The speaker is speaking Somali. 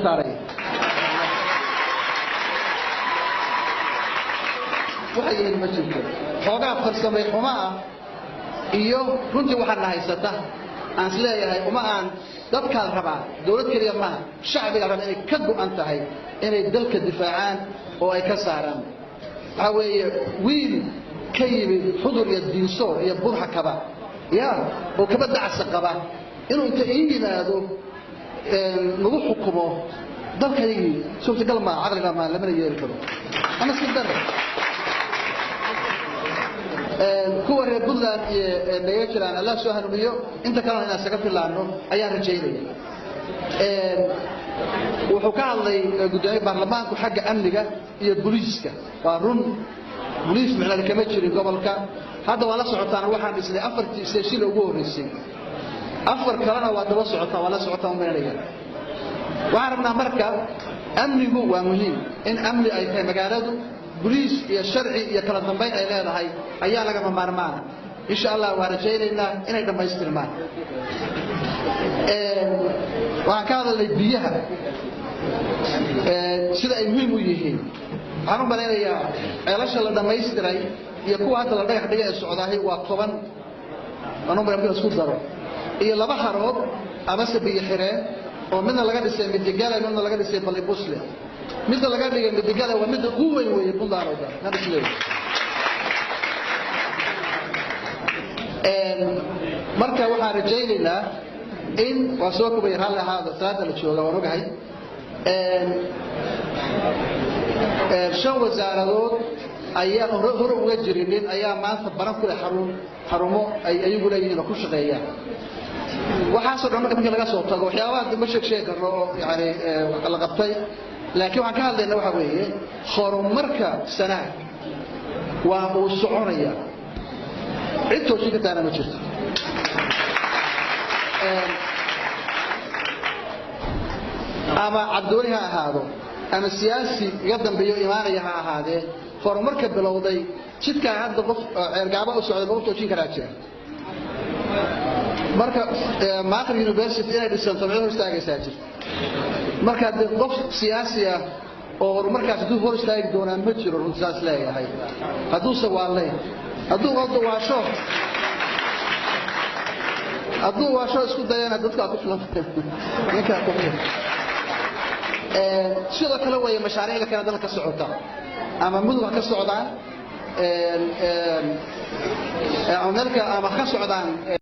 Saaray waxay yihiin ma jirto xoogaa farsamay xumo ah iyo runtii waxaadna haysata aan is leeyahay uma aan dadkaan rabaa dowlad keliya maaha, shacbiga raba inay ka go'an tahay inay dalka difaacaan oo ay ka saaraan. Waxaa weeye wiil ka yimid Xudur iyo Diinsoor iyo Burxa Kaba ya oo kaba dacsa qaba inuu inta ii yimaado nagu xukumo dalkaygii suurtagal maa, caqliga maa, lamana yeeli karo ama si dare. Kuwa reer Puntland iyo naga jiraan Allah soo hanuuniyo, inta kalena inaan isaga filaano ayaan rajaynaya. Wuxuu ka hadlay guddoomiye baarlamaanku xagga amniga iyo booliiska. Waa run, boliis micnada kama jirin gobolka. Hadda waa la socotaan, waxaan dhisnay afartii station ugu horreysay, afar kalena waa daba socotaa, waa la socotaan umaynaya. Waxaan rabnaa marka amnigu waa muhiim, in amni ay tahay magaaladu, boliis iyo sharci iyo kala dambayn ay leedahay ayaa lagama maarmaana. Insha Allah waa rajaynaynaa inay dhammaystirmaan. Waxaan ka hadalnay biyaha sida ay muhiim u yihiin. Waxaan u malaynayaa ceelasha la dhammaystiray iyo kuwa hadda la dhagax dhigay ee socdaahay waa 10 aan u malay marka isku daro, iyo laba harood amase biyo xireen oo midna laga dhisay Midigale, midna laga dhisay Balibusle. Midda laga dhigay Midigale waa midda ugu weyn weeye Puntland oo dhan nan isleeyahay. Marka waxaan rajaynaynaa in waa soo kubay, raalli ahaada, salaada la jooga waan ogahay. Shan wasaaradood ayaa hore uga jirinin ayaa maanta baran ku leh xarun, xarumo ay ayagu leeyihiin oo ku shaqeeyaan. Waxaasoo dhan marka markii laga soo tago waxyaabaha ma sheeg sheegi karno oo yani la qabtay, laakiin waxaan ka hadlayna waxa weeye horumarka Sanaag waa uu soconaya, cid toojin kartaana ma jirto. Ama Cabdiweli ha ahaado ama siyaasi iga dambeeyo imaanaya ha ahaadee, horumarka bilowday jidkaa hadda qof Ceergaaba u socda lagu toojin karaa jira. Marka Maakir University inay dhisanto mid hor istaagaysaa jirto? Marka dee qof siyaasi ah oo horumarkaas hadduu hor istaagi doonaa ma jiro, runti saas leeyahay. Hadduuse waalayn, hadduu ordo waasho, hadduu waasho isku dayana dadkaa ku filan, ninkaa ku filan. Sidoo kale weeye mashaariicda kale dalka ka socota, ama Mudug ha ka socdaan ama meelka ama ha ka socdaan.